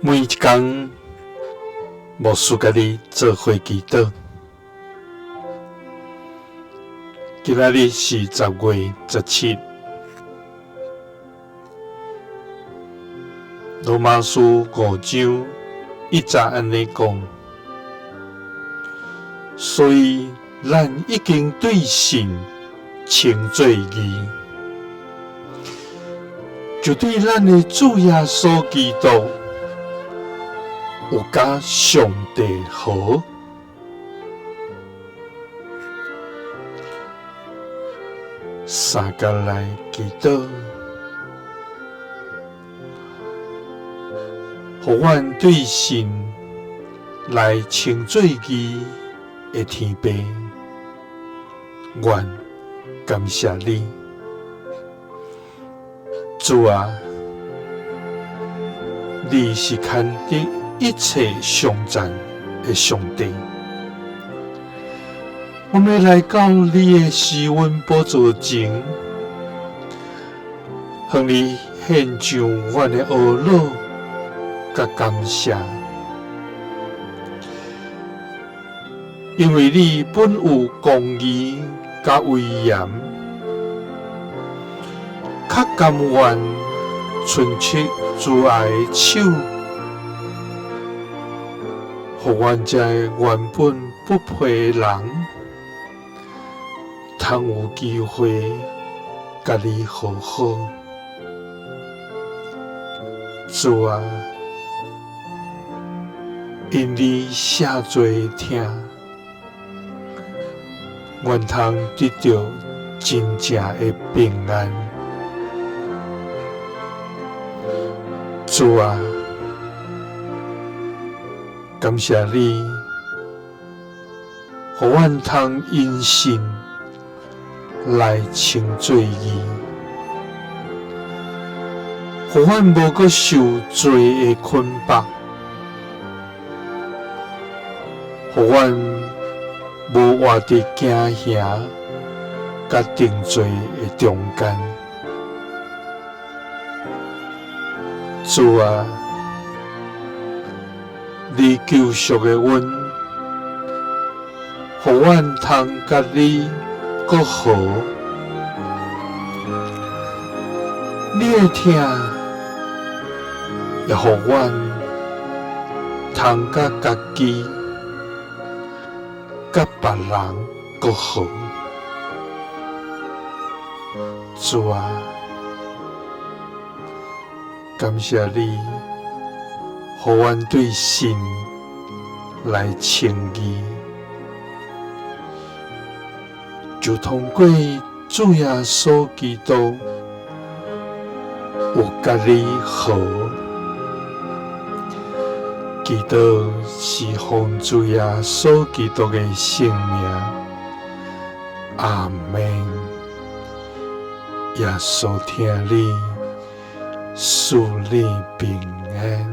每一工，牧師佮你做伙祈禱。今仔日是10月17，羅馬書5章1節按呢講，所以咱已經對信稱做義，就對咱的主耶穌基督有佮上帝和。相共來祈禱，予阮對信來稱做義的天父，阮感謝你，主啊，你是牽得一切賞讚的上帝。阮欲來到你的施恩寶座前，向你獻上阮的懊惱佮感謝，因為你本有公義佮威嚴，較甘願伸出慈愛的手，予阮這原本不配的人，通有機會佮你和好。主啊，因你赦罪的疼，阮通得著真正的平安。主啊，感謝你，予阮通因信來稱做義，予阮無閣受罪的捆綁，予阮無活佇驚嚇佮定罪的中間。主啊，你救贖的阮，予阮通佮你閣和。你的疼也予阮通佮家己、佮別人閣和。主啊，感謝你，予阮對信來稱義，就通過主耶穌基督有佮你和。祈禱是奉主耶穌基督的聖名，阿們。耶穌疼你，賜你平安。